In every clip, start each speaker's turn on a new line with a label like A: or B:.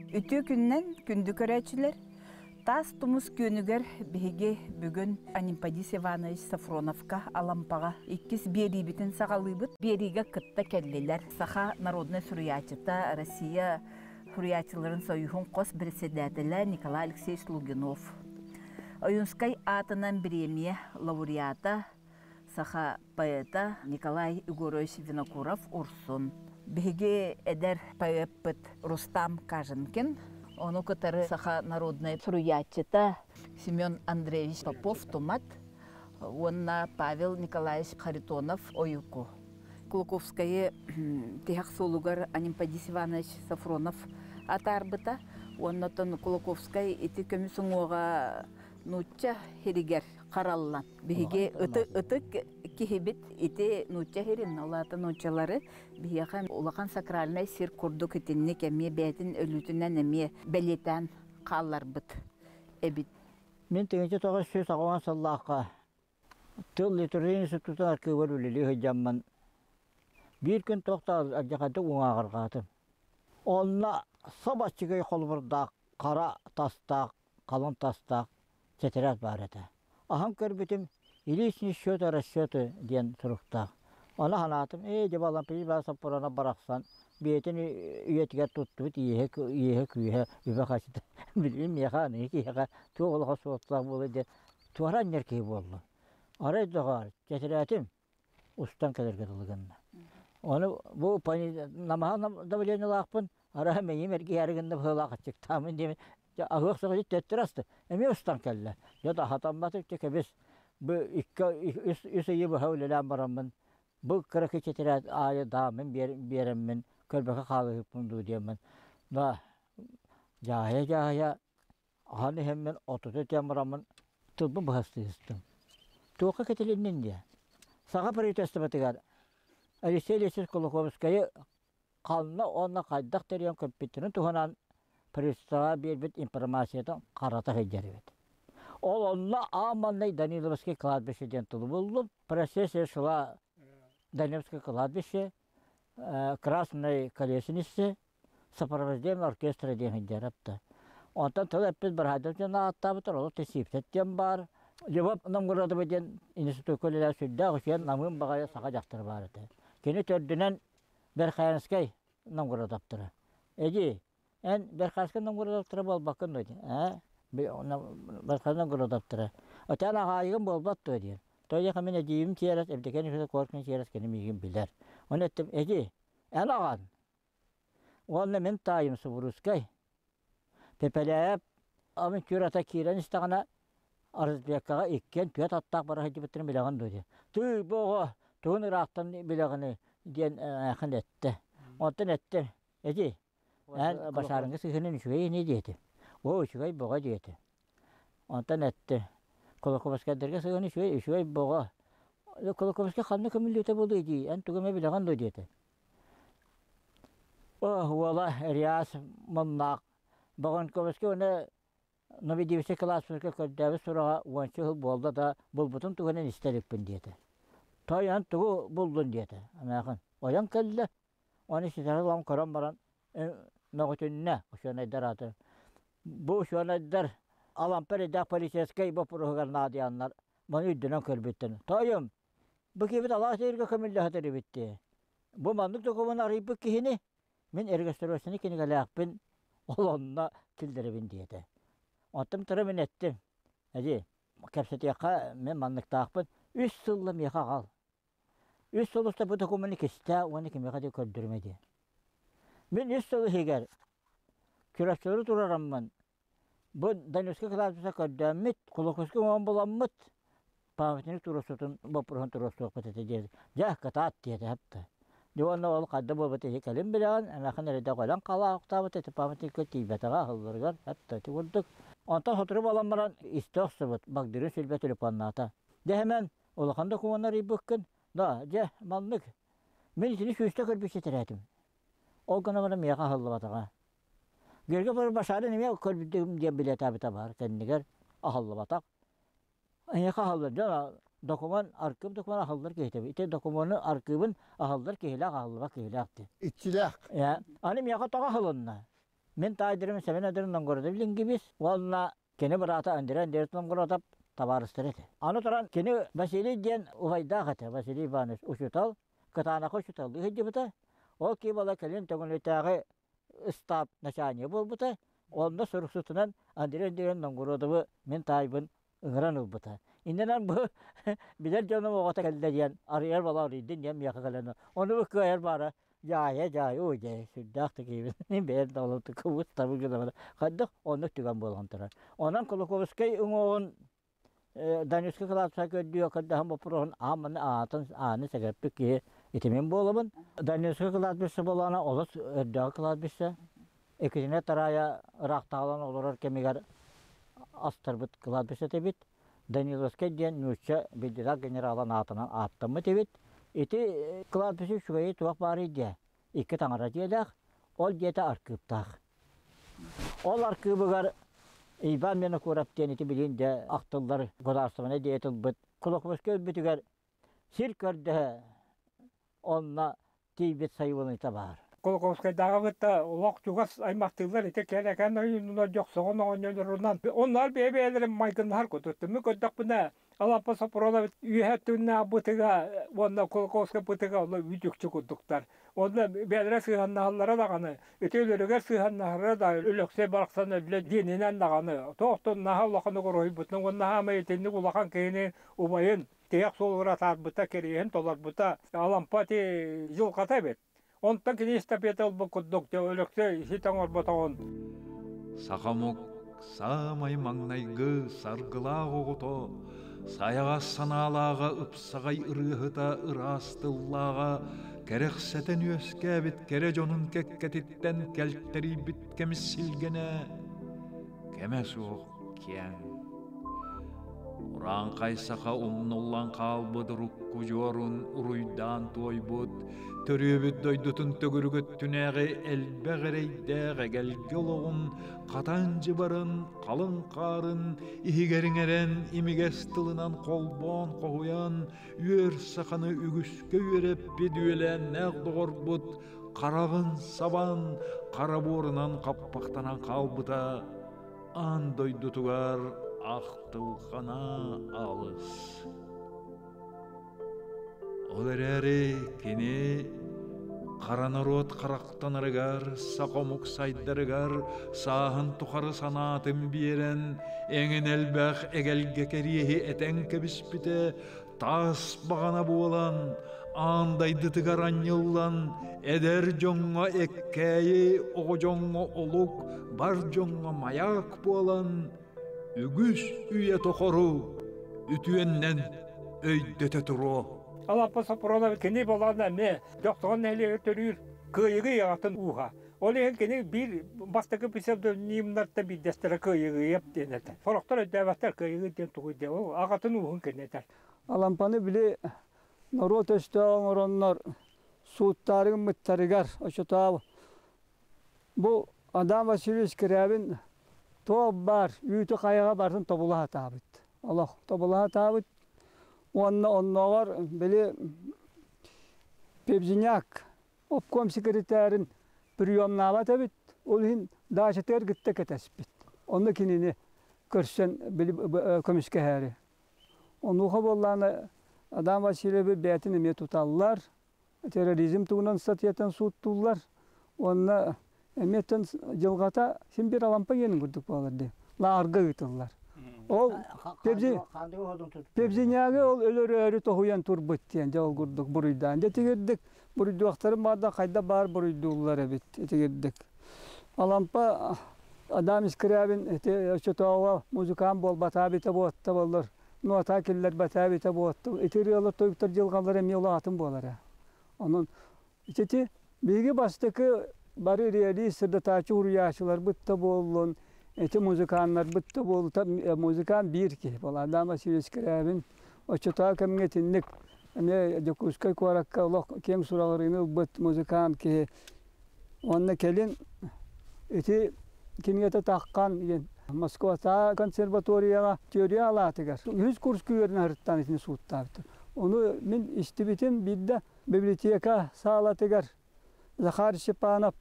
A: Үтүө күннэн күндү көрөөччүлэр! Таас тумус күөнүгэр биһиги бүгүн Анемподист Иванович Софроновка Алампаҕа иккис биэриибитин саҕалыыбыт. Биэриигэ кытта кэллилэр саха народнай суруйааччыта, Россия суруйааччыларын союһун хос председателэ Николай Алексеевич Лугинов, Ойуунскай аатынан бириэмийэ лауреата, саха поэта Николай Егорович Винокуров-Урсун, биһиги эдэр поэппыт Рустам Каженкин, ону кытары саха народнай суруйааччыта Семен Андреевич Попов-Тумат уонна Павел Николаевич Харитонов-Ойуку. Кулаковскайы тиһэх суолугар Анемподист Иванович Софронов атаарбыта. Уонна оттон Кулаковскай ити көмүс уҥуоҕа нуучча сиригэр хараллан. Биһиги ытык киһибит ити нуучча сирин, ол аата нууччалары биһиэхэ улахан сакральнай сир курдук итинник эмиэ бэйэтин өлүүтүнэн эмиэ бэлиэтээн хаалларбыт эбит.
B: Мин 1990 сыллаахха тыл литургия институтун архыыбар үлэлии сылдьаммын биир күн туох да алдьархайдык уҥааҕырҕаатым. Онно сабаччыгай холобурдаах хара тастаах, халыҥ тастаах тетрадь баар этэ. Аһан көрбүтүм «Личный счет расчеты» диэн суруктаах. Ону санаатым, ээ дьэ Балампий Саппуранов барахсан бэйэтин үйэтигэр туттубут иэһэ күүһэ үбэ-харчыта билигин миэхэ аныгы киһиэхэ туох олоҕо суолталаах буолуо диэн туора анньар киһи буолла. Арай доҕоор, тэтэрээтим устан кэлэргэ дылы гынна. Ону бу намаһа давлениелаахпын, араа мэйиим эргийээри гынна быһыылаах аччыктаамын диэмин аһыах саҕа төттөрү аста. Эмиэ устан кэллэ. Дьэ хатамматым чэ кэбис. Бу икки үс ыйы быһа үлэлээн бараммын бу кыракый тетрадь аайы дааммын биэрэммин көрбөккө хаалыһыппын дуу диэммин да дьааһыйа-дьааһыйа Аһан иһэммин отуту этэн бараммын тылбын быһастыыстым. Туохха кэтилиннин диye. Саха правительствотыгар Алексей Алексеевич Кулаковскайы ханна уонна хайдах тэрийэн көппүттэрин туһунан правительствоҕа биэрбит информациятын харата сылдьар эбит. Ол онно аан маҥнай Даниловский кладбище диэн тылы буллум. Процессия шла Даниловское кладбище, Красной колеснице, сопровождение оркестра диэн сылдьар апта. Онтон тыл эппит быраһаайдар дьон ааттаабыттар, олох Сипсет диэн баар. Львов Новгородова диэн институкка үлэлээн сүрдээх үчүгэй намыын баҕайы саха дьахтара баар этэ. Кини төрдүнэн Верхоянскай Новгородовтара. Эдьиий, эн Верхоянскай Новгородовтара буолбаккын дуо? Ээ, Верхоянскай Новгородовтара. Отон аҕаайыгын буолбат дуо диэн. Тоҕо мин эдьиийим Чиэрэс, Евдокия Николаевна Коркин Чиэрэс кини миигин билэр. Ону эттим, эдьиий, эн аҕан Уонна мин таайым Субуруускай Пепеляев авантюрата киирэн истэҕинэ разведкаҕа иккиэн түөрт аттаах бара сылдьыбыттарын билэҕин дуо диэн. Тыый, бу оҕо тугун ыраахтан билэҕиний диэн ээхин эттэ. Онтон эттэ, эдьиий, эн башаарыҥҥа сыһыанын үчүгэй ини диэтим. Оо, үчүгэй бөҕө диэтэ. Онтон эттэ, Кулаковскайдарга сыһыан үчүгэй, үчүгэй бөҕө. Кулаковскай ханна көмүллүбүтэ буолуой дии, эн тугу эмэ билэҕин дуо диэтэ. Уола Реас муннаах Богонковскай уонна Новодевичье кылааспытыгар көрдөөбүт сураҕа уонча сыл буолла да булбутун туһунан истэ иликпин диэтэ. Тойон тугу буллун диэтэ эмээхин. Ойон кэллэ, ону ситэрэ ылан көрөн баран мөҕүтүннэ учуонайдар ааты. Бу учуонайдар Алампа эрэйдээх полицейскай боппуруоһугар наадыйаннар маны үрдүнэн көрбүттэр. Тойум, бу киһибит алаас ыырга көмүллэ сытар эбит дии. Бу маннык докумуону арыйбыт киһини мин регистрацияны кинигэлээхпин ол онно киллэрэбин диэтэ. Оттон тура мин эттим, эдьиий, кэпсэтиэххэ мин манныктаахпын, үс сылла миэхэ аҕал. Үс сыл устата бу докумуону кистээ уонна кимиэхэ да көрдөрүмэ диэн. Мин үс сыл иһигэр Чурапчылары турараммын Бу Донецкай кылаабыса көрдөөммүт, Кулаковскай уҥуоҕун буламмыт, памятник туруорсуутун боппуруоһун туруорсуохпут этэ диэн, дьэ, кытаат диэтэ хапта. Дьэ уонна ол хайда буолбут иһи кэлин билэҕин, эмээхин эрэйдээх өлөн халаахтаабыт ити памятникка тиийбэтэҕэ аһылларыгар хапта ити курдук. Онтон сотору буолан баран истэ охсубут, Багдырын сүлбэ телефоннаата. Дьэ эмэн улахан докумуоннар ыйбыккын, да, дьэ, маннык. Мин итини сүүстэ көрбүт ситэрээтим. Ол гынан баран миэхэ аһыллыбатаҕа. Георгий Башарин эмиэ көрбүтүм диэн билиэтээбитэ баар кэннигэр аһыллыбатах. Эйиэхэ аһыллар дьон докумуон архыып докумуон аһыллар киһитэ. Ити докумуону архыыбын аһыллар киһилээх аһыллыбат киһилээх дии.
C: Иччилээх.
B: Ээ, аны миэхэ тоҕо аһылынна? Мин таайдарым Сэмэн Андреев Новгородов лингибис уонна кини быраата Андрей Андреевич Новгородов табаарыстара этэ. Аны туран кини Василий диэн убайдаах этэ, Василий Иванович учуутал, кытаанахха учууталлыы сылдьыбыта. Ол киһи буола кэлин Төҥүлүтээҕи ыстаап начальнига буолбута. Онно суруксутунан Андрей Андреевич Новгородовы мин таайбын ыҥыран ылбыта. Иннинэн бу билэр дьонум оҕото кэллэ диэн арыйар бала арыйдын диэн миэхэ кэлэн ону бу кыайар баара дьаайа дьаайа ой дьэ сүрдээх да киһибин бэйэм да олох кыбыс табы гына хайдах оннук түгэн буолан турар. Онон Кулаковскай уҥуоҕун Данюшка кылаапса көрдүү көрдөһөн боппуруоһун аан аатын ааны сэгэппит киһи итимин буолабын. Данюшка кладбище буолаана олус өрдөөх кладбище. Екатерина Тараайа ыраахтааҕылан олорор кэмигэр астарбыт кладбище этибит. Даниловскай диэн нуучча биллилээх генералын аатынан ааттаммыт эбит. Ити кладбище үчүгэйи туох баарый диэ. Икки таҥара дьиэлээх, ол дьиэтэ аркыыптаах. Ол аркыыбыгар Иван Винокуров диэн ити билигин дьэ ахтыллар государственнай деятель ылбыт Кулаковскай өлбүтүгэр сир көрдөһө онно тиийбит сайылыныыта баар.
C: Кулаковскайдааҕы кытта олох чугас аймахтыылар ити кэлэкэн ойуунунан дьохсоҕон оҕонньолорунан онноор бэйэ-бэйэлэрин майгыннаһар курдук түмүк көрдөхпүнэ Алаппа Сопронов үөһэ өттүннээх бытыга уонна Кулаковскай бытыга онно үүт-үкчү курдуктар. Онно бэйэлэрэ сыһыаннаһаллара даҕаны, ити өлөрүгэр сыһыаннаһара да Өлөксөй барахсан өллө диэнинэн даҕаны туохтун наһаа улаханнык уруһуйбутунан уонна хаамай итинник улахан киһини убайын тиһэх суолугар атаарбыта, кэриэһин толорбута Алампа ити дьылҕата эбит. Онтон кини эстафета ылбыт курдук Өлөксөй ситэ оҥорботоҕун.
D: Саха омук саамай маҥнайгы саргылаах оҕото, сайаҕас санаалааҕа, ыпсаҕай ырыаһыта, ыраас тыллааҕа, кэрэхсэтэн үөскээбит кэрэ дьонун кэккэтиттэн кэлтэрийбит кэмис силгэнэ кэмэ суох киэҥ. Урааҥхай саха умнуллан хаалбыт урукку дьуорун уруйдаан туойбут, төрүөбүт дойдутун төгүрүк өттүнээҕи элбэх эрэйдээх эгэлгэ олоҕун хатан дьыбарын, халыҥ хаарын иһигэр иҥэрэн, имигэс тылынан холбоон хоһуйан, үөр саханы үгүскэ үөрэппит үөлээннээх доҕорбут хараҕын сабан, хара буорунан хаппахтанан хаалбыта аан дойдутугар ахтылҕана алыс. Ол эрээри кини хара норуот харахтанарыгар, саха омук сайдарыгар сааһын тухары санаатын биэрэн, эҥин элбэх эгэлгэ кэриэһи этэн кэбиспитэ таас баҕана буолан, аан дайдытыгар анньыллан, эдэр дьоҥҥо эккээйи, оҕо дьоҥҥо олук, бар дьоҥҥо маяк буолан, үгүс үйэ тохору үтүөннэн өйдөтө туруо.
C: Алаппа Сопронов кини болон эмиэ Дьохсоҕон нэһилиэгэр төрүүр Кыайыгы аҕатын ууһа. Ол иһин кини биир бастакы псевдонимнартан биирдэстэрэ Кыайыгыйап диэн этэ. Сорохтор өйдөөбөттөр Кыайыгы диэн тугуй диэн. Ол аҕатын ууһун кини этэр.
E: Алампаны били норуот өстөөх оҥороннор сууттаары гыммыттарыгар очотоов бу Адам Васильевич Скрябин туох баар үүтү-хайаҕа барытын тобула сатаабыт. Олох тобула сатаабыт. Уонна оннооҕор били Певзняк обком секретарын приемнаабат эбит. Ол иһин даачатыгар кытта кэтэспит. Онно кинини көрсөн били көмүскэһээри. Онуоха буоллаҕына Адам Васильевы бэйэтин эмиэ туталлар, терроризм туһунан статьятан сууттууллар уонна эмиэттэн дьылҕата син биир Алампа гиэнин курдук буолар дии. Лааҕырга ыытыллар. Ол Певзиняга ол өлөрөөрү тоһуйан турбут диэн дьэ ол курдук буруйдаан. Дьэ итигирдик буруйдуохтарын баарда хайда баар буруйдууллар эбит итигирдик. Алампа Адам Скрябин ити оччотооҕу музыкант буолбатаа эбитэ буотта буоллар, нуотаа киллэрбэтээ эбитэ буотта. Ити ырыалар тойуктар дьылҕалара эмиэ улаатын буолара. Онон ити биһиги бастакы бары реалист сырдатааччы уруйааччыларбыт да буоллун, ити музыканнарбыт да буоллун, музыкант биир киһи буолла. Адам Васильевич Скрябин оччотооҕу кэмҥэ итинник эмиэ Дьокуускай куоракка олох киэҥ сураҕырыыны ылбыт музыкант киһи. Уонна кэлин ити кинигэтэ таххан диэн Москватааҕы консерваторияҕа теория алаатыгар үһүс курска үөрэнэ сырыттаан итини сууттаабыттар. Ону мин истибитим биирдэ библиотека саалатыгар Захар Степанов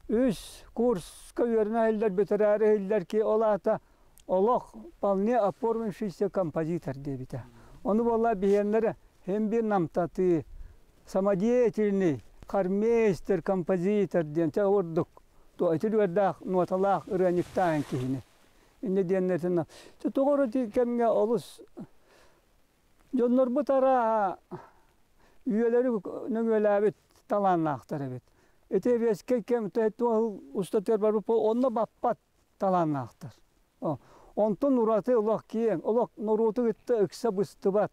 E: Үс курска үөрэнэ иһиллэр, бүтэрээри иһиллэр ки ол аата олох вполне оформившийся композитор диэбитэ. Ону буолла биһиэннэрэ һин биир намтатыы, самодеятельный, хормейстер, композитор диэн чэ ордук то ити үөрдээх нуоталаах ырыанньыктаан киһини. Инне диэннэртэн тоҕо эрэ кэмҥэ олус дьоннорбут арааһа үйэлэри нөҥүөлээбит талааннаахтар эбит. Ити эбиэскэй кэм устатыгар барбыт онно баппат талааннаахтар. Онтон ураты олох киэҥ, олох норуоту кытта ыкса быстыбат.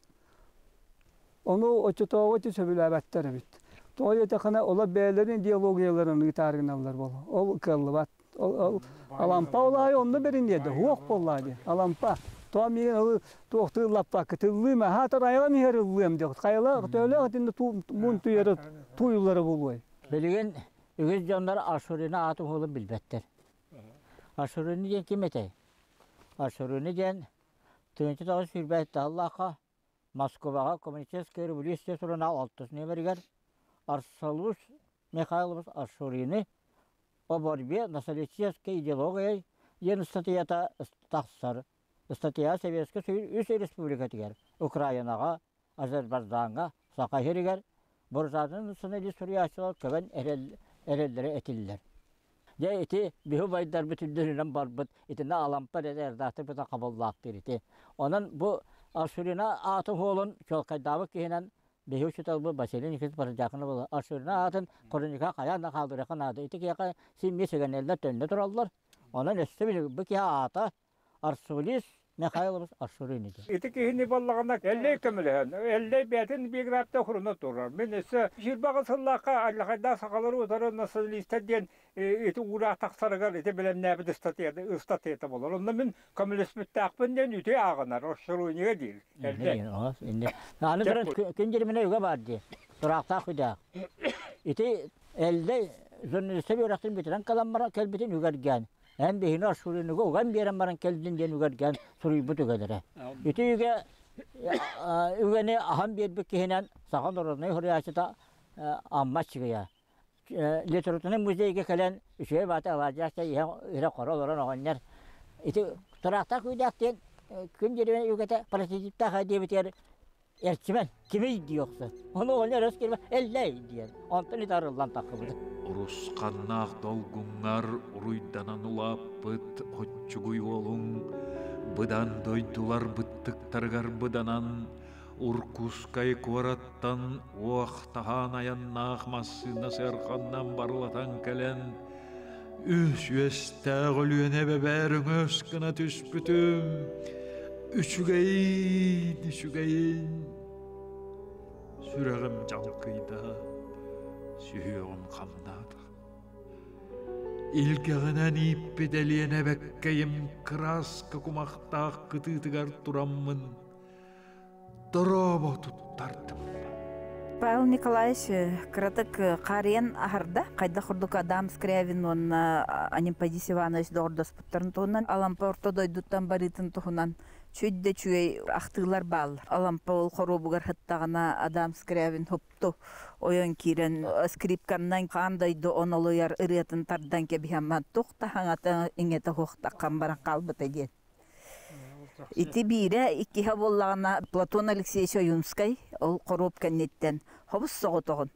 E: Ону оччотооҕу ити сөбүлээбэттэр эбит. Тоҕо диэтэххинэ, олор бэйэлэрин идеологияларын ыытаары гыналлар буолуо. Ол кыаллыбат. Ол Алампа ол аайы онно бэриниэдэ, уох буоллаа дии. Алампа. Тоҕо миигин ол туохтуу ыллаппакка тыллыым, аһаатар айаҕым иһэр ыллыам диэх. Хайалаах төһөлөөх итиннэ муун туйары тууйуллара буолуой?
B: Билигин үгүс дьоннор Ашурина аатын уолун билбэттэр. Ашурина диэн ким этэй? Ашурина диэн 1925 сыллаахха Москваҕа Коммунистическая революция сурунаал алтыс нүөмэригэр Арсалус Михайлович Ашурины о борьбе националистической идеологией диэн ыстатыйата тахсар. Ыстатыйа Советскай Союз үс республикатыгар Украинаҕа, Азербайджаҥҥа, Саха сиригэр буржуазный националист суруйааччылар көбөн эрэллэрэ этиллэр. Дьэ ити биһи убайдарбыт үрдүнэн барбыт итиннэ Алампа эрэ эрдаахтык быта хабыллаахтыыр ити. Онон бу Ашурина аатын суолун чуолкайдаабыт киһинэн биһи учууталбыт Василий Никитич Бородякинов буолар. Ашурина аатын хроника хайаан да хаалдырыахха наада. Ити киһиэхэ син биир сигэнэллэр төннө тураллар. Онон өссө бу киһи аата Арсулис Михайлович Ашурин ити.
C: Ити киһини буоллаҕына Эллэй көмөлөһөн, Эллэй бэйэтин биографията хуруна турар. Мин өссө 20 сыллаахха Аллахайдаах сахалары утары националистар диэн ити уураах тахсарыгар ити бэлэмнээбит ыстатыйата буолар. Онно мин көмөлөспүттээхпин диэн үтүө ааҕынар, Ашуринига диир. Эллэй.
B: Аны туран күн дьириминэ үгэ баар дии. Тураахтаах үдээх. Ити Эллэй журналистар үөрэхтин бүтэрэн кэлэн баран кэлбитин үгэргээн Эн биһини Ашуриныга уган биэрэн баран кэлдин диэн үгэргээн суруйбут үгэлэрэ. Ити үгэ үгэни аһан биэрбит киһинэн саха народнай суруйааччыта Амма Чыгыйа. Литературнай музейга кэлэн үчүгэй баата алаадьаачча иһэ хоро олорон оҕонньор ити тураахтаах күүдээх диэн күн дьиримэн үгэтэ прототиптаах диэбитигэр Эрчимэн кимий дии охсор. Ону оҕонньор өрөс кирбэ эллэй диэн. Онтон ити арыллан таххыбыт.
D: Урусханнаах долгуҥҥар уруйданан улааппыт оччугуй уолуҥ быдан дойдулар быттыктарыгар быданан Уркускай куораттан уох таһаан айаннаах массыына сыарҕаннан барылатан кэлэн үс үөстээх Өлүөнэ эбэбэр өҥөс гына түспүтүм. Үчүгэйин, үчүгэйин. Сүрэҕим дьалкыйда, сүһүөҕүм хамнаата. Илгэҕинэн ииппит Элиэнэ эбэккэйим кырааска кумахтаах кытыытыгар тураммын дорообо туттардым.
A: Павел Николаевич кыратык хаарыйан аһарда. Хайдах курдук Адам Скрябин уонна Анемподист Иванович доҕордоспуттарын туһунан, Алампа орто дойдуттан барыытын туһунан чүйдэ үчүгэй ахтыылар бааллар. Алампа ол хоруобугар сыттаҕына Адам Скрябин хупту ойон киирэн скрипканнан хаан дойду онолуйар ырыатын тардан кэбиһэн туох да хаҥата иҥэтэ суохтаххан баран хаалбыта диэн. Ити биирэ, иккиһэ буоллаҕына Платон Алексеевич Ойуунскай ол хоруоп кэнниттэн хобус соҕотоҕун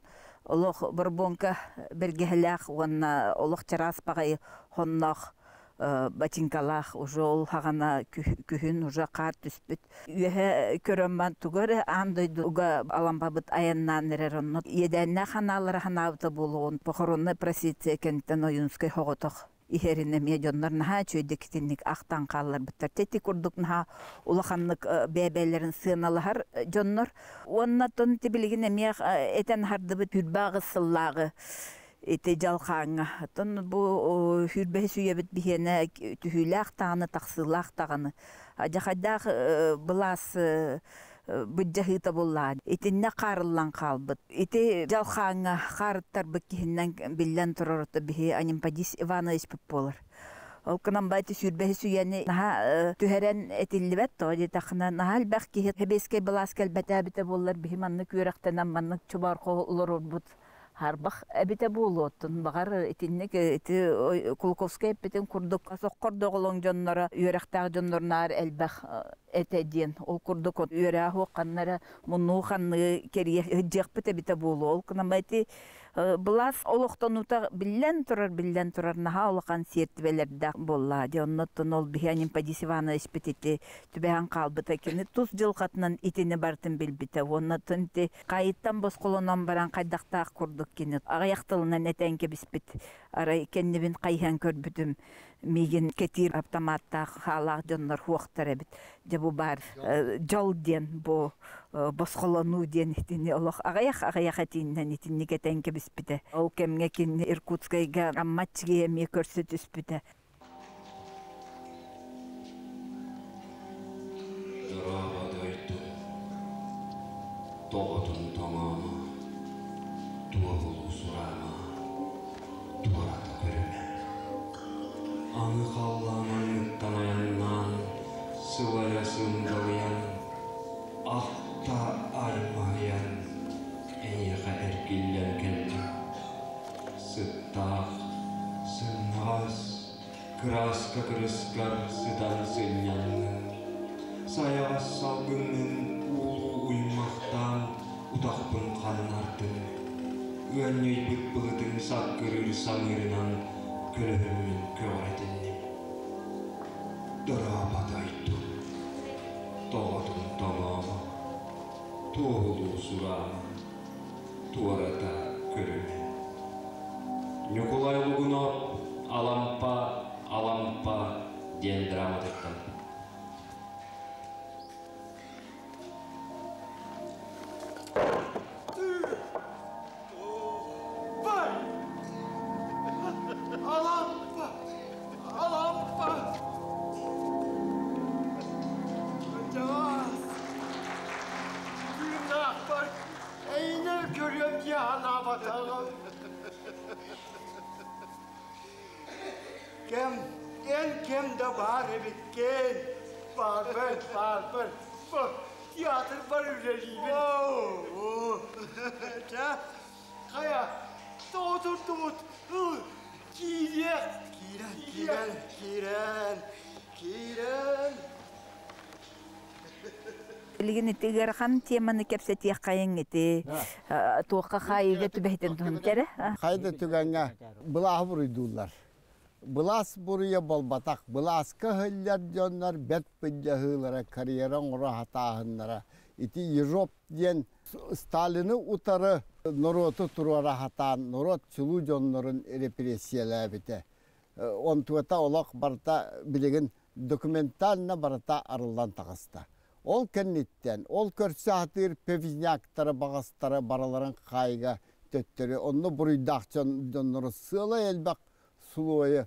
A: олох борбуоҥка бэргэһэлээх уонна олох чараас баҕайы хонноох бачыҥкалаах уже ол хаҕана күһүн уже хаар түспүт. Үөһэ көрөн баран тугу эрэ аан дойдуга алампабыт айаннаан эрэр онно иэдээннээх ханаалара ханаабыта буолуоҕун похоронная процессия кэнниттэн Ойуунскай соҕотох иһэрин эмиэ дьоннор наһаа үчүгэйдик итинник ахтан хаалларбыттар. Ити курдук наһаа улаханнык бэйэ-бэйэлэрин сыаналаһар дьоннор. Уонна тон билигин эмиэ этэн аһардыбыт 28 сыллааҕы ити дьалхааҥҥа. Оттон бу 25 үйэбит биһиэнэ түһүүлээх даҕаны, тахсыылаах даҕаны. Дьахайдаах былаас быдьаһыыта буллаҕа. Итиннэ хаарыллан хаалбыт. Ити дьалхааҥҥа хаарыттарбыт киһиннэн биллэн турар ото биһи Анемподист Ивановичпыт буолар. Ол гынан бай 25 үйэни наһаа түһэрэн этиллибэт тоҕо диэтэххинэ наһаа элбэх киһи сэбиэскэй былаас кэлбэтээбитэ буоллар биһи маннык үөрэхтэнэн маннык чубархо олорорбут. Харбах эбитэ буолуоттун баҕар итинник ити Кулаковскай эппитин курдук соххор доҕолоҥ дьонноро үөрэхтээх дьоннорунаар элбэх этэ диэн ол курдук үөрэх ханнара муннуу ханныгы кэрийэ сылдьыахпыт эбитэ буолуо ол гынан ити былаас олохтонуута биллэн турар биллэн турар наһаа улахан сиэртибэлэрдээх буолла дии оннуттан ол биһи Анемподист Иванович ити түбэһэн хаалбыта кини тус дьылҕатынан итини барытын билбитэ уонна ити хайыттан босхолонон баран хайдахтаах курдук кини аҕыйах тылынан этэн кэбиспит арай кэннибин хайыһан көрбүтүм миигин кэтиир автоматтаах хаалаах дьоннор хуохтар эбит дьэ бу баар дьол диэн бу босхолонуу диэн итини олох аҕыйах аҕыйах этииннэн итинник этэн кэбиспитэ ол кэмҥэ кини Иркутскайга Аммаччиги эмиэ көрсө түспүтэ
F: Дорообо дойду, тоҕотун тоҥоомо, туоһулуу сураама, туората көрүмэ. Аны халлаан анныттан айаннаан, сылайа сындалыйан, ахта аймаһыйан, эйиэхэ эргиллэн кэллим. Сыттаах, сымнаҕас, кырааска кырыскар сытан сынньаннын, сайаҕас салгыҥҥын уулуу уймахтаан утахпын ханнардым, ыанньыйбыт былытыҥ саккырыыр самыырынан көлөһүммүн көҕүрэтинним. Дорообо дойду, тоҕотун тоҥоомо, туоһулуу сураама, туората көрүмэ. Ньукулай Лугунов Алампа, Алампа диэн драматыттан.
G: Алампа! Алампа! Кырдьаҕас! Тыыннаахпар эйине көрүөм дии санаабатаҕым. Кэм, эн кэм да баар эбиккин. Баарбын, баарбын. Бу театрбар үлэлиибин. Чэ, хайа, тоҕо турдубут? Киириэх. Киирэн, киирэн, киирэн, киирэн.
A: Билигин ити ыарахан теманы кэпсэтиэххэйиҥ ити туохха хаайыыга түбэһитин туһун кэрэ.
H: Хайда түгэҥҥэ былааһы буруйдууллар. Былаас буруйа буолбатах. Былааска ыһыллар дьоннор бэрт былдьаһыылара, карьера оҥоро сатааһыннара. Ити Ежов диэн Сталины утары норуоту туруора сатаан норуот чулуу дьоннорун репрессийэлээбитэ. Онтуота олох барыта билигин документально барыта арыллан таҕыста. Ол кэнниттэн ол көрсө сатыыр певизняктары баҕастары барыларын хаайыга төттөрү онно буруйдаах дьоннору сыала элбэх сулуойу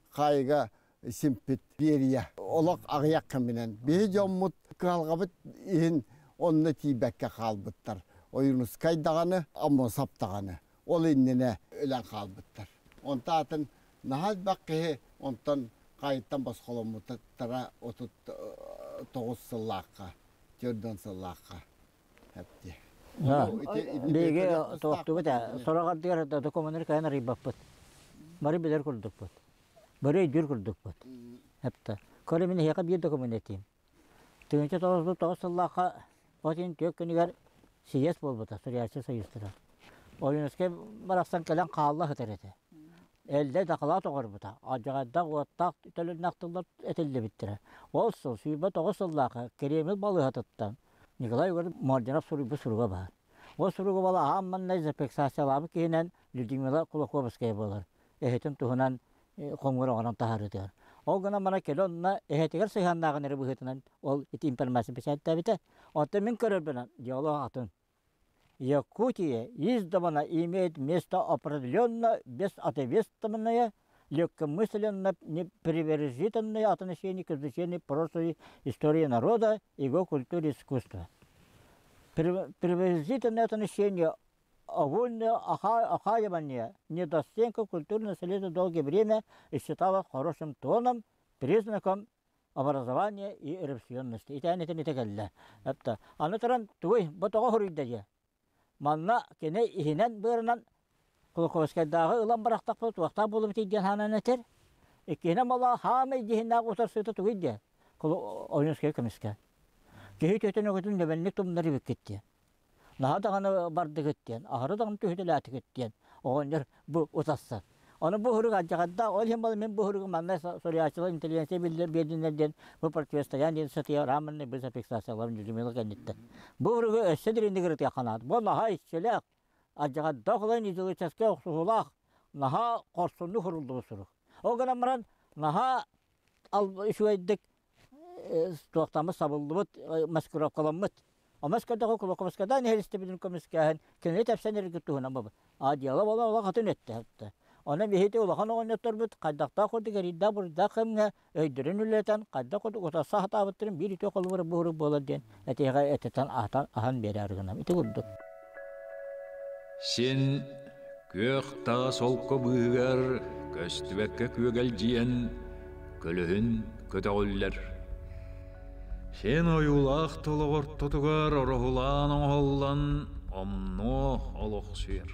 H: хаайыга симпит Берия олох аҕыйах кэминэн биһи дьоммут кыһалҕабыт иһин онно тиийбэккэ хаалбыттар. Ойуунускай даҕаны, Аммосов даҕаны ол иннинэ өлөн хаалбыттар. Онто атын наһаа элбэх киһи онтон хаайыттан босхоломмуттара 39 сыллаахха, 40 сыллаахха эпти.
B: Биһиги туохтубут ээ, сорох ардыгар докумуоннары кыайан арыйбаппыт. Бары билэр курдукпут. Бары өйдүүр курдукпут. Эптэ. Коля мин эһиэхэ биир докумуон этиим. 1909 сыллаахха от иһин түөрт күнүгэр съезд буолбута, суруйааччы союзтара. Ойуунускай барахсан кэлэн хаалла сытар этэ. Эллэй дакылаат оҥорбута, алдьархайдаах уоттаах төлөннөх тыллар этиллибиттэрэ. Ол сыл 29 сыллаахха Кремль балыыһатыттан Николай Егорович Мординов суруйбут суруга баар. Ол суругу бала аан маҥнай зафиксациялаабыт киһинэн Людмила Кулаковская буолар. Эһэтин туһунан хоҥур оҥорон таһаарыытыгар. Ол гынан баран кэлэ онно эһэтигэр сыһыаннааҕын эрэ быһыытынан ол ити информация бэчээттээбитэ. Оттон мин көрөрбүнэн диалог атын. Якутия издавна имеет место определенно безответственное, легкомысленно непереверзительное отношение к изучению прошлой истории народа, его культуры и искусства. Приблизительное отношение огульное охаивание недостинка культурного наследия долгое время считалось хорошим тоном, признаком образования и эрупционности. Итэн итин ите кэллэ. Эпта. Аны туран тугуй бу тоҕо хоруйда дьэ. Манна кини иһинэн быарынан Кулаковскайдааҕы ылан бырахтахпыт туохтаах буолубут диэн хаанан этэр. Иккиһинэн буолла хаамай диһиннээх утарсыыта тугуй диэн. Ойуунускай көмүскэ. Киһи төтөн өгөтүн дөбөннүк тумнар эбиккит диэн. Наһаа даҕаны бардыгыт диэн, аһары даҕаны түһүтэлээтигит диэн оҕонньор бу утассан. Ону бу уһурук алдьархайдаах, ол иһин буолан мин бу уһуругу манна суруйааччылар интеллигенция биэрдиннэр диэн бу противостояние диэн сатыйа раманный бысафиксацияларын Людмила кэнниттэн. Бу уһуругу өссө дириҥник ырытыахха наада. Бу наһаа иччилээх, алдьархайдаах улахан идеологическай охсуһуулаах, наһаа хорсуннук суруллубут сурук. Ол гынан баран наһаа үчүгэйдик туохтаммыт сабыллыбыт маскировкаламмыт. Омос көрдөҕө Кулаковскайдаан иһэристибитин көмүскээһин кинини тэпсэн эргит туһунан бабы. А дьыала буола олох атын өттө. Онон биһиги улахан оҕонньотторбут хайдахтаах курдук эриирдээх-буруйдаах кэмҥэ өйдөрүн үлэлэтэн хайдах курдук утарса сатаабыттарын биир үтүө холобура буһурук буолар диэн этиэҕэ этитэн аһатан аһан биэрээр гынам. Ити курдук.
D: Син күөх таас олко быыһыгар көстүбэккэ күөгэлдьийэн көлөһүн көтөҕүллэр. Син ойуулаах толоҕ ортотугар ороһулаан оҥоһуллан омнуо олохсуйар.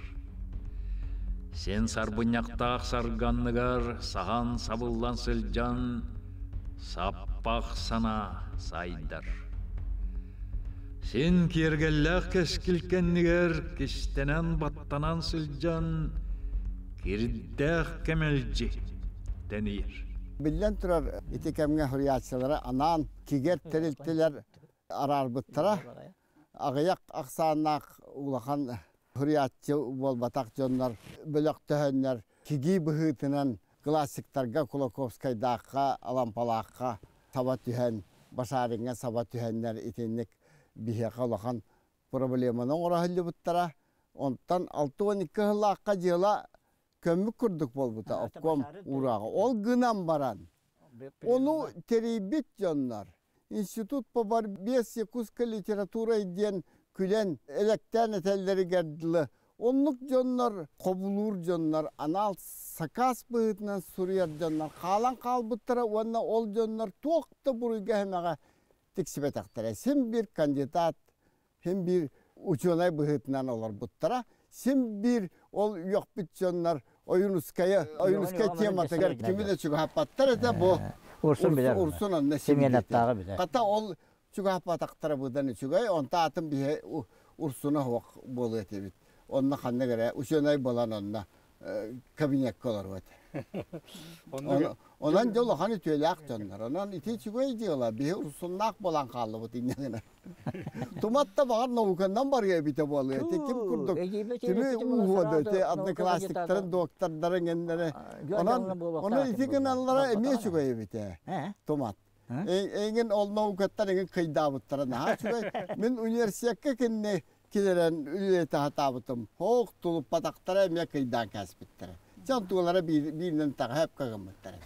D: Син сарбынньахтаах сарганныгар саһан сабыллан сылдьан саппах санаа сайдар. Син киэргэллээх кэскил кэннигэр кистэнэн баттанан сылдьан кирдээх кэмэлдьи тэнийэр.
H: Биллэн турар, ити кэмҥэ суруйааччылары анаан кигэр тэрилтэлэр араарбыттара. Аҕыйах ахсааннаах улахан суруйааччы буолбатах дьоннор бөлөхтөһөннөр кигии быһыытынан классиктарга Кулаковскайдаахха, Алампалаахха саба түһэн, Башариҥҥа саба түһэннэр итинник биһиэхэ улахан проблеманы оҥоро сылдьыбыттара. Онтон 62 сыллаахха дьыала көммүт курдук буолбута обком уурааҕа. Ол гынан баран, ону тэрийбит дьоннор Институт по борьбе с якутской литературой диэн күлэн, элэктээн этэллэригэр дылы оннук дьоннор, хобулуур дьоннор, анал сакаас быһыытынан суруйар дьоннор хаалан хаалбыттара уонна ол дьоннор туох да буруйга-сэмэҕэ тиксибэтэхтэрэ. Син биир кандидат, син биир учуонай быһыытынан олорбуттара. Син биир ол үөхпүт дьоннор Ойуунускайы, Ойуунускай тематыгар кими да чугаһаппаттар этэ бу
B: Урсун билэр.
H: Урсун онно
B: Семеновтааҕы билэр.
H: Хата ол чугаһаппатахтара быдан үчүгэй, онто атын биһи Урсуна суох буолуо этибит. Онно ханнык эрэ учуонай буолан онно кабинекка олоруо этэ. Онон дьэ улахан үтүөлээх дьоннор. Онон ити үчүгэй дьыала. Биһи урсуннаах буолан хааллыбыт инньэ гынан. Тумат да баҕар науканан барыа эбитэ буолуо. Ити ким курдук кими ууһуода ити одноклассниктарын, доктордарын эннэрэ. Онон онон ити гыналлара эмиэ үчүгэй эбитэ. Тумат. Эйигин ол наукаттан эҥин кыйдаабыттара наһаа үчүгэй. Мин университекка кинини килэрэн үлэлэтэ сатаабытым. Хоох тулуппатахтара эмиэ кыйдаан кээспиттэрэ. Дьэ онтулара бииринэн таҕа хөпкө гыммыттара.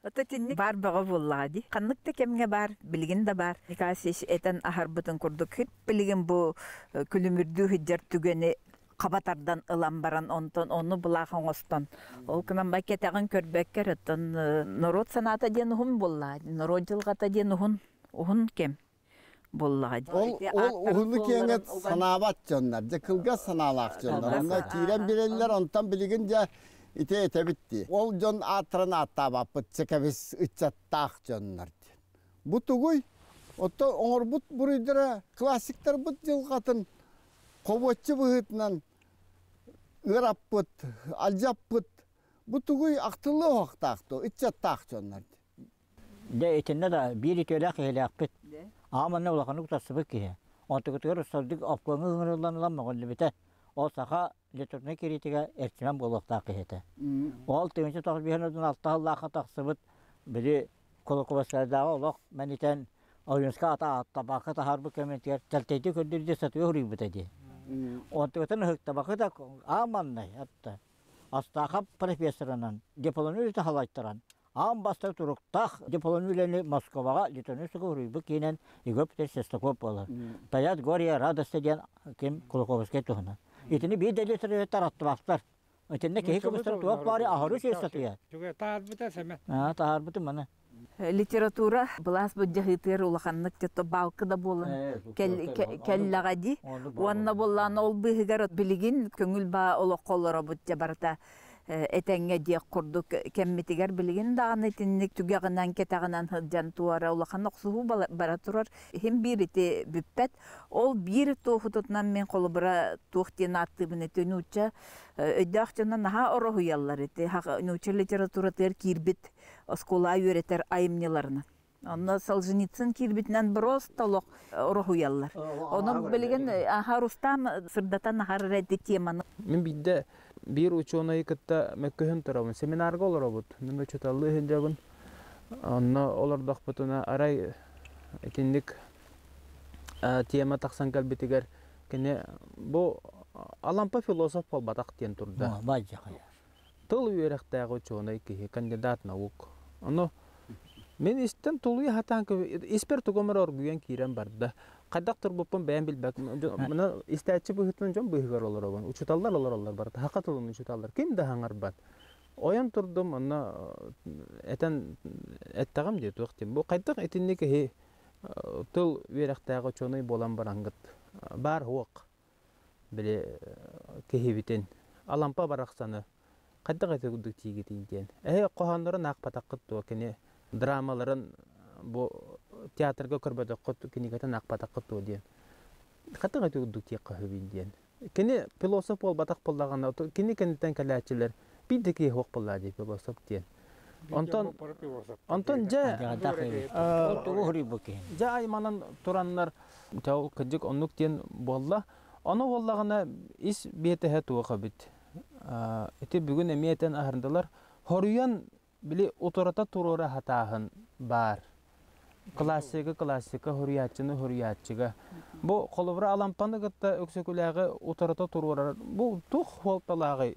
A: Ото итинник баар бөҕө буоллаҕа дии. Ханнык да кэмҥэ баар, билигин да баар. Николай этэн аһарбытын курдук, билигин бу күлүмүрдүү сылдьар түгэни хаба тардан ылан баран, онтон ону былаах оҥостон, ол гынан ба кэтэҕин көрбөккөр, оттон норуот санаата диэн уһун буоллаҕа, норуот дьылҕата диэн уһун, уһун кэм буоллаҕа дии.
H: Ол ол уһуну киэҥэ санаабат дьоннор, дьэ кылгас санаалаах дьоннор. Онно киирэн билэллэр, онтон билигин дьэ ити этэбит дии. Ол дьон ааттарын ааттаабаппыт, чэкэбис ыччаттаах дьоннор диэн. Бу тугуй? Оттон оҥорбут буруйдара классиктарбыт дьылҕатын хобуоччу быһыытынан ыараппыт, алдьаппыт. Бу тугуй ахтыллыа уһахтаах дуо, ыччаттаах дьоннор
B: Дьэ итиннэ да биир үтүөлээх киһилээхпит. Аҕам манна улаханнык утарсыбыт киһи. Онтукутугар сырдык обкомҥа ыҥырыллан ылан мөҕүллүбүтэ. Ол саха литературнай кириитигэ эрчимэн буолуохтаах киһи этэ. Ол тыһыынча тоҕус биэс уон алта сыллаахха тахсыбыт били Кулаковскайдааҕы олох мэнитэн Ойуунскай ата ааттабакка таһаарбыт кэмитигэр тэлтэйдии көрдөрдө сатыы суруйбута дии. Онтукутун ыһыктабакка да аан маннай атта Астаахап профессорынан дипломнай үлэтэ салайтаран, аан бастакы туруктаах дипломнай үлэни Москваҕа литургическай уруйбут киинэн Егор Петрович Шестаков буолар. «Таят горе радости» диэн ким Кулаковскай туһунан. Итини биир да литература аттыбаттар. Итиннэ киһи кыбыстар туох баары аһары сиэс сатыйар.
C: Таһаарбыта сэмэ.
B: Таһаарбытым маны.
A: Литература былаас былдьаһыытыгар улаханнык тето баалкы да буолан кэллэҕэ дии. Уонна буоллаан ол быыһыгар билигин көҥүл баа олоххо олоробут дьэ барыта этэҥҥэ диэх курдук кэммитигэр билигин даҕаны итинник түгэҕинэн кэтэҕинэн сылдьан туора улахан охсуһуу бара турар. Иһин биир ити бүппэт. Ол биир туоһутутунан мин холобура туох диэн ааттыыбын ити нуучча өйдөөх дьоно наһаа ороһуйаллар ити нуучча литературатыгар киирбит оскуола үөрэтэр айымньыларынан. Онно Солженицын киирбитинэн просто олох ороһуйаллар. Ону билигин аха Рустам сырдатан аһар эти теманы.
I: Мин биирдэ биир учуонайы кытта мөккүһэн турабын. Семинарга олоробут. Мин учууталлыы сылдьабын. Онно олордохпутуна арай итинник тема тахсан кэлбитигэр кини бу Алампа философ буолбатах диэн турда. Тыл үөрэхтээх учуонай киһи, кандидат наук. Ону мин истэн тулуйа сатаан испэр тугум эрэ оргуйан киирэн барда. Хайдах турбуппун бэйэм билбэппин. Мына истээччи быһыытынан дьон быыһыгар олоробун. Учууталлар олороллор барыта. Саха тылын учууталлар. Ким да хаҥарбат. Ойон турдум, онно этэн эттэҕим дии туох диэн. Бу хайдах итинник киһи тыл үөрэхтээх учуонай буолан бараҥгыт баар суох били киһибитин Алампа барахсаны хайдах ити курдук тиигитий диэн. Эһи хоһооннорун аахпатаххыт дуо кини драмаларын бу театрга көрбөтөххүт кинигэтин аахпатаххыт дуо диэн. Хайдах ити курдук тиэххэ сөбүй диэн. Кини философ буолбатах буоллаҕына кини кэнниттэн кэлээччилэр биир да киһи суох буоллаа дии философ диэн. Онтон онтон дьэ дьэ айманан тураннар ол кырдьык оннук диэн буолла. Ону буоллаҕына ис биэтэһэ туох эбит. Ити бүгүн эмиэ этэн аһардылар. Хоруйан били утарыта туруора сатааһын баар. Классика классика хоруйааччыны хоруйааччыга. Бу холобура Алампаны кытта Өксөкүлээҕи утарыта туруорар бу туох суолталааҕый,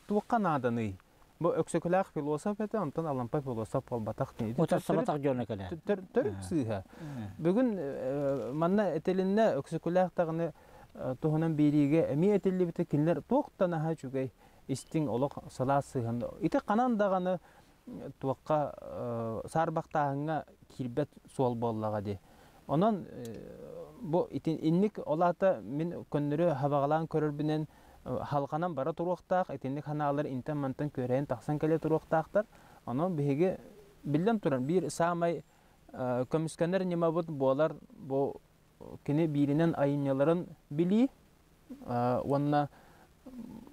I: туохха нааданый? Бу Өксөкүлээх философ этэ, онтон Алампа философ буолбатах.
B: Утарсыбатах дьоно кэлэ.
I: Төрүт сыыһа. Бүгүн манна этилиннэ Өксөкүлээх даҕаны туһунан биэриигэ эмиэ этиллибитэ кинилэр туох да наһаа үчүгэй истиҥ олох сылаас сыһыан. Ити ханан даҕаны туохха саарбахтааһыҥҥа киирбэт суол буоллаҕа дии. Онон бу ити инник ол аата мин көннөрү хабаҕалаан көрөрбүнэн халҕанан бара туруохтаах, итинник ханаалар интэн-мантан күөрэйэн тахсан кэлэ туруохтаахтар. Онон биһиги биллэн туран биир саамай көмүскэнэр ньымабыт буолар бу кини бииринэн айымньыларын билии уонна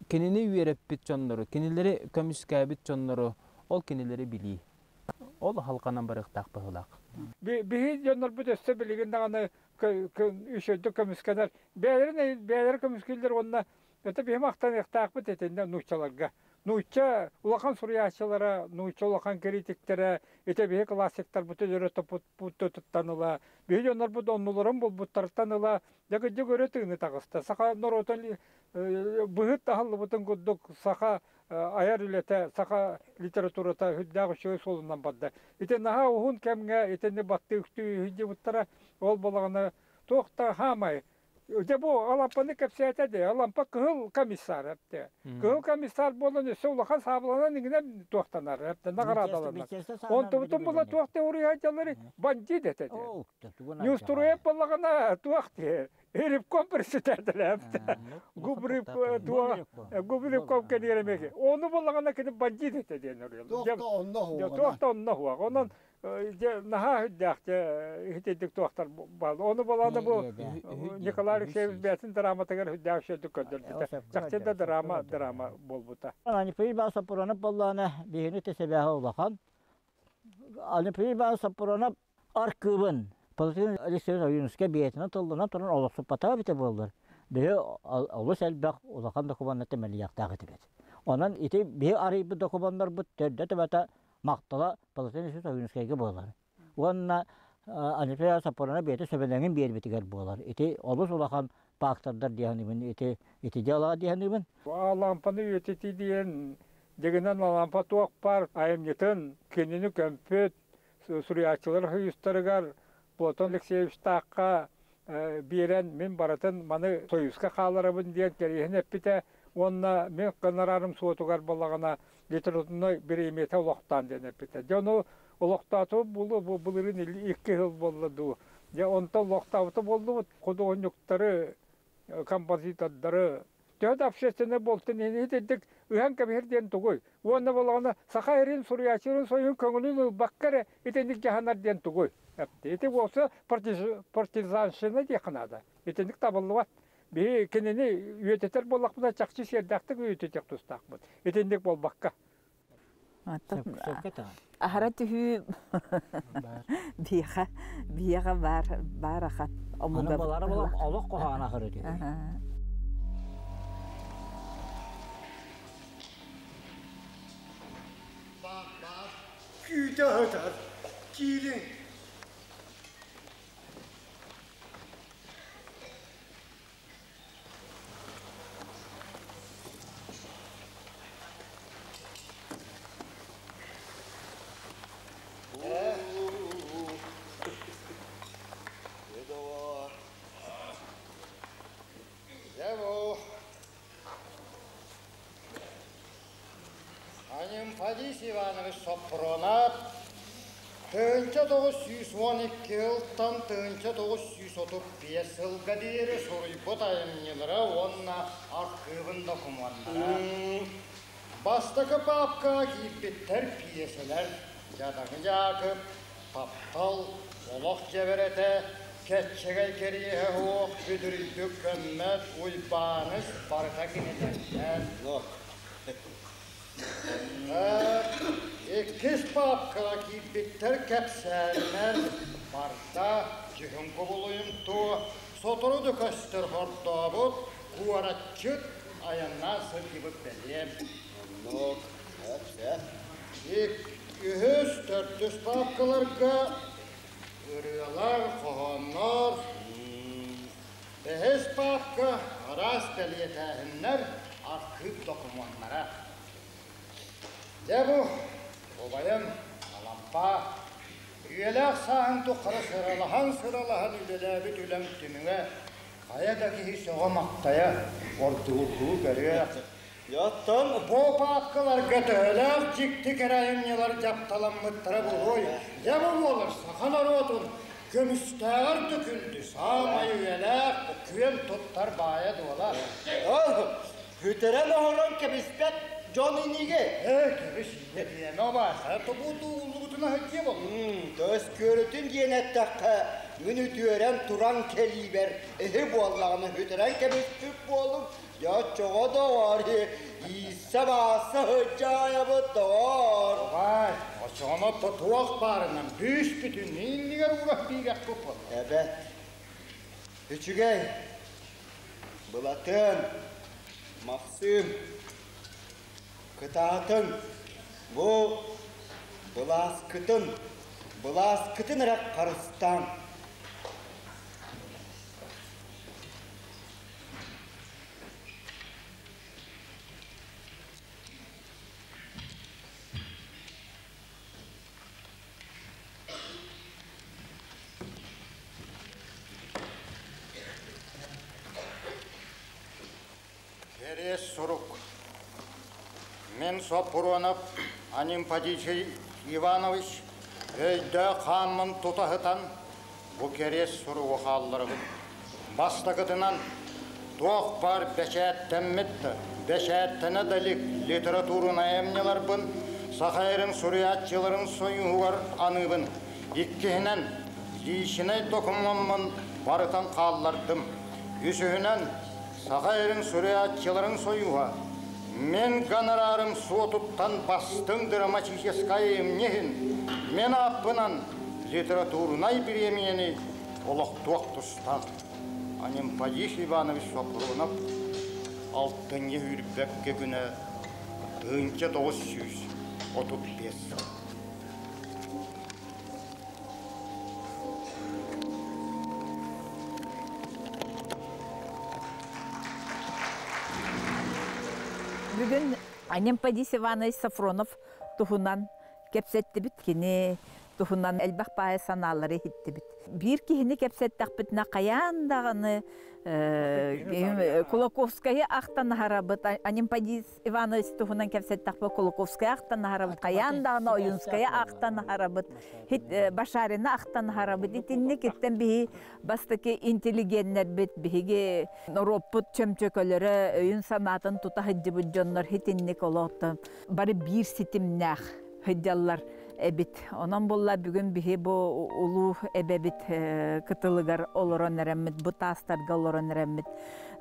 I: кинини үөрэппит дьоннору, кинилэри көмүскээбит дьоннору, ол кинилэри билии. Ол халҕанан барыахтаах быһыылаах.
C: Биһи дьоннорбут өссө билигин даҕаны үчүгэйдик көмүскэнэр. Бэйэлэрин бэйэлэрэ көмүскүүллэр уонна это биһи махтаныахтаахпыт итиннэ нууччаларга. Нуучча улахан суруйааччылара, нуучча улахан критиктэрэ, ити биһи классиктарбыт өлөрө туттан ыла, биһи дьоннорбут оннуларын булбуттарыттан ыла, дьэ кырдьык өрө тыыны таҕыста. Саха норуотун быһыт аһыллыбытын курдук саха айар үлэтэ, саха литературата үрдээх үчүгэй суолунан барда. Ити наһаа уһун кэмҥэ итини баттыы үктүү сылдьыбыттара, ол буолаҕына туох да хаамай. Дьэ бу Алампаны кэпсээтэ дии, Алампа кыһыл комиссар эптэ. Кыһыл комиссар буолан өссө улахан саабыланан иҥинэн туохтанар эптэ, наҕараадаланар. Онтубутун була туох да уруйааччылары бандит этэ дии. Ньустуруйап буоллаҕына туох дии, Ревком председателэ Губревком кэлиэрэмэки. Ону буллаҕына кини бандит этэ диэн
H: Туох да онно хуоҕа.
C: Туох да онно хуох. Онон наһаа үрдээх итинник туохтар баал. Ону болаана бу Николай Алексеевич бэйэтин драматыгар үрдээх үчүгэйдик көрдөрбүтэ. Чахчы да драма драма буолбута.
B: Анипий Сапуранов боллаана биһини тэсэбээһэ улахан. Анипий Сапуранов аркыыбын Палатин Алексеевич Ойуунускай бэйэтинэн тылланан туран олохсуппатаҕа эбитэ буоллар, биһи олус элбэх улахан докумуоннар тэмэлийэхтээх этибит. Онон ити биһи арыйбыт докумуоннарбыт төрдө-төбөтө махтала Палатин Алексеевич Ойуунускайга буолар. Уонна Анатолий Сапронов бэйэтэ сөбүлэҥин биэрбитигэр буолар. Ити олус улахан фактордар диэхинибин, ити ити дьыалаҕа диэхинибин.
C: Алампаны үйэтитии диэн дьигинэн Алампа туох баар айымньытын кинини көмпүт суруйааччылар союзтарыгар Платон Алексеевичтаахха биэрэн мин барытын маны союзка хааларабын диэн кэриэһин эппитэ уонна мин гонорарым суотугар буоллаҕына литературнай бириэмийэтэ олохтоон диэн эппитэ. Дьэ ону Олохтоотубут буолуо бу былырыын 2 сыл буолла дуу. Дьэ онтон олохтообута буоллубут. Худуоһунньуктары, композитордары төһө да общественнай буолтун иһин итинник ыһан кэбиһэр диэн тугуй? Уонна буоллаҕына саха эрин суруйааччыларын сойуһун көҥүлүн ылбакка эрэ итинник дьаһанар диэн тугуй? Ити буолса партизанщина диэххэ наада. Итинник табыллыбат. Биһи кинини үйэтитэр буоллахпытына чахчы сиэрдээхтик үйэтитиэх тустаахпыт. Итинник буолбакка.
A: Аһара түһүү биһиэхэ биһиэхэ баар баар ахан омуга
B: олох хоһоон ахыры түһүү.
G: Баар баар күүтэ сытар киириҥ. Анемподист Иванович Соппуруонап 1912 сылтан 1935 сылга диэри суруйбут айымньылара уонна архыыбын докумуоннара. Бастакы паапкаҕа киирбиттэр пьесэлэр Дьадаҥы Дьаакып, Таптал, Олох дьэбэрэтэ, Кэччэгэй кэриэһэ суох, Бүдүрүйбүт көммөт, Уйбааныс барыта кинилэртэн. Иккис паапкаҕа киирбиттэр кэпсээннэр барда дьүһүн кубулуйумтуо, сотору да көстөр хордообут, куораччыт айаннаан сылдьыбыт бэлиэм.
H: Оннук, сөп, сөп.
G: Үһүс, төрдүс паапкаларга ырыалар, хоһооннор, бэһис паапка араас бэлиэтээһиннэр, архыып докумуоннара. Дьэ бу, убайым Алампа үйэлээх сааһын тухары сыралаһан-сыралаһан үлэлээбит үлэм түмүгэ хайа да киһи сөҕө-махтайа, ордугургуу көрүө.
H: Оттон
G: бу паапкаларга төһөлөөх дьикти кэрэ айымньылар дьапталаммыттара буолуой? Дьэ бу буолар саха норуотун көмүстээҕэр да күндү, саамай үйэлээх күөн туттар баайа-дуола.
H: Бүтэрэн оһорон кэбиспэт дьон инигэ.
G: Ээ, кэбис инньэ диэмэ обааса, тобуу ууллубутун аһытыа бол.
H: Төс көрүтүн диэн эттэххэ, мин үтүөрэн туран кэлиибэр эһи буоллаҕына бүтэрэн кэбиспит буолуҥ, дьэ оччоҕо доҕоор, ииссэ-баасса сылдьаайабыт доҕоор.
G: Баай, оччоҕуна туох баарынан бүүс-бүтүн иннигэр уурах биирэхпит буолла.
H: Эбэт, үчүгэй, Былатыан, Махсыым, кытаатыҥ, бу былааскытын, былааскытын эрэ харыстааҥ.
G: Кэриэс сурук. Мин Соппуруонап Анимпадичий Иванович өйдөөх хааммын тута сытан бу кэриэс суругу хаалларабын. Бастакытынан, туох баар бэчээттэммит да, бэчээттэнэ да илик литературнай айымньыларбын Саха эрин суруйааччыларын сойууһугар аныыбын. Иккиһинэн, лиичинэй докумуоммун барытын хааллардым. Үсүһүнэн, Саха эрин суруйааччыларын сойууһа мин гонорарым суотуттан бастыҥ драматическай айымньы иһин мин ааппынан литературнай бириэмийэни олохтуох тустаах. Анемподист Иванович Сопрунов алтынньы сүүрбэккэ күнэ 1935 сыл.
A: Бүгүн Анемподист Иванович Сафронов туһунан кэпсэттибит. Кини Туһунан элбэх баайа санаалары иһиттибит. Биир киһини кэпсэттэхпитинэ хайаан даҕаны Кулаковскайы ахтан аһарабыт, Анемподист Иванович туһунан кэпсэттэхпит Кулаковскайы ахтан аһарабыт, хайаан даҕаны Ойуунскайы ахтан аһарабыт, Башарины ахтан аһарабыт. Итинник иттэн биһи бастакы интеллигеннэрбит, биһиги норуоппут чөмчөкөлөрө өйүн-санаатын тута сылдьыбыт дьоннор итинник олоҕуттан бары биир ситимнээх сылдьаллар эбит. Онон буолла бүгүн биһи бу улуу эбэбит кытылыгар олорон эрэммит, бу таастарга олорон эрэммит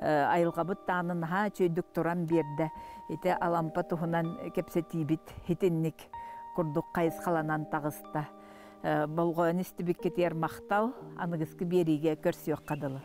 A: айылҕабыт таанын наһаа үчүгэйдик туран биэрдэ. Ити Алампа туһунан кэпсэтиибит итинник курдук хайысхаланан таҕыста. Болҕойон истибиккитигэр махтал, аныгыскы биэриигэ көрсүөххэ дылы.